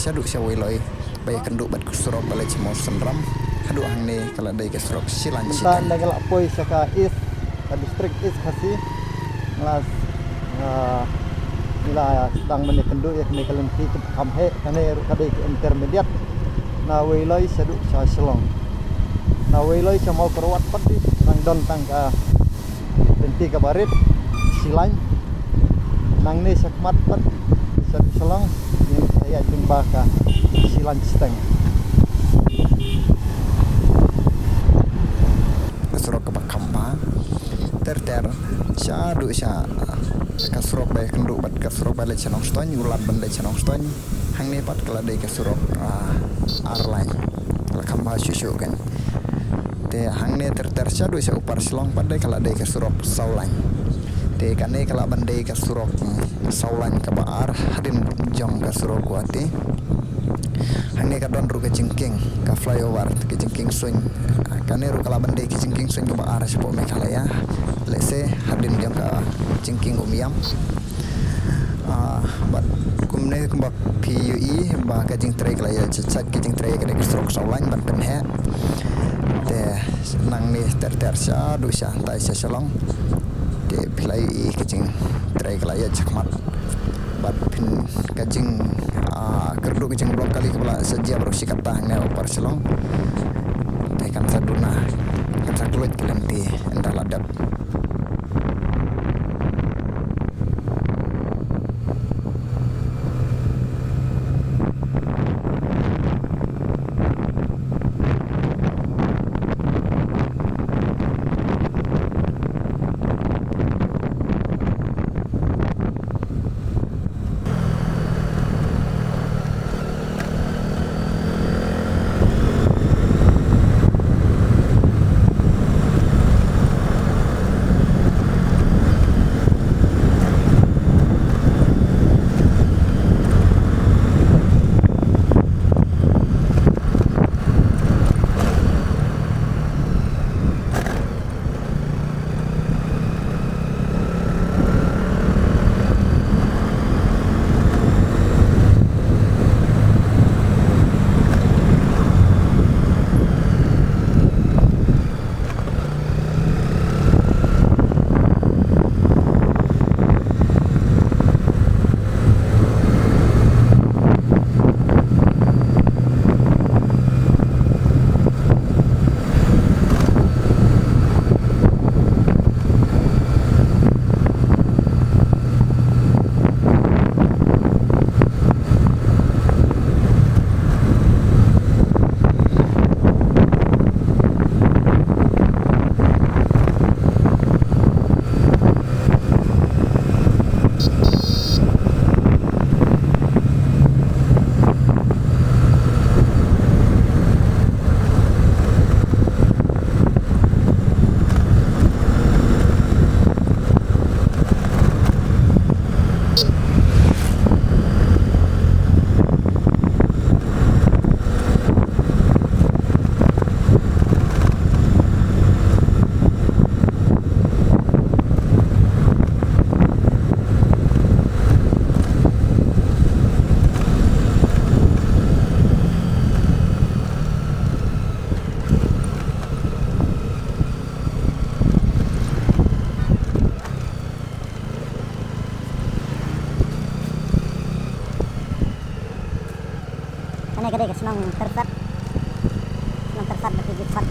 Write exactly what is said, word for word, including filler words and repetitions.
shaduh sha Weiloi ba ïakynduh bad ka surok ba leit sha Mawsynram, haduh hangne ka la dei ka surok shilaiñ shiteng. Mynta nga la poi sha ka East, ka district East Khasi. Nga la, ah, ngi la sdang ban ïakynduh ïa kane ka lynti kaba kham heh, kane ruh ka dei ka intermediate na Weiloi shaduh sha Shillong. Na Weiloi sha Mawkyrwat pat dei nang don tang ka lynti kaba rit, shilaiñ. Nangne shakhmat pat sha Shillong ngin sa ïaid lyngba ka shilaiñ shiteng. Ka surok kaba kham bha ter ter shaduh sha ka surok ba ïakynduh bad ka surok ba leit sha Nongstoiñ, u lad ban leit sha Nongstoiñ. Hangne pat ka la dei ka surok, ah, ar laiñ. La kham bha shuh shuh kan. Te hangne ter ter shaduh sha u par Shillong pat dei ka la dei ka surok saw laiñ. Te kane ka lah ban dei ka surok, mm, saw laiñ kaba ar hadien jong ka surok Guwahati. Hangne ka don ruh ka jingkieng, ka flyover, ka jingkieng suiñ. Kane ruh ka lah ban dei ka jingkieng suiñ kaba ar shapoh Meghalaya. Lehse hadien jong ka jingkieng Umiam. Ah, bad kumne kumba phi ïohi ba ka jingtrei ka la ïa chait chait, ka jingtrei ka dei ka surok saw laiñ ban pynheh. Te nangne ter ter shaduh sha tai sha Shillong. Te phi la ïohi ka jingtrei ka la ïa chakmat. Bad phin ka jing, ah, kyrduh ka jingblok kali kaba la sa jia baroh shi katta hangne ha u par Shillong. Te kan sa duna, kan sa kylluid ka lynti ynda la dep. Kane ka dei ka shnong Tyrsad. Shnong Tyrsad ba ki jot pat.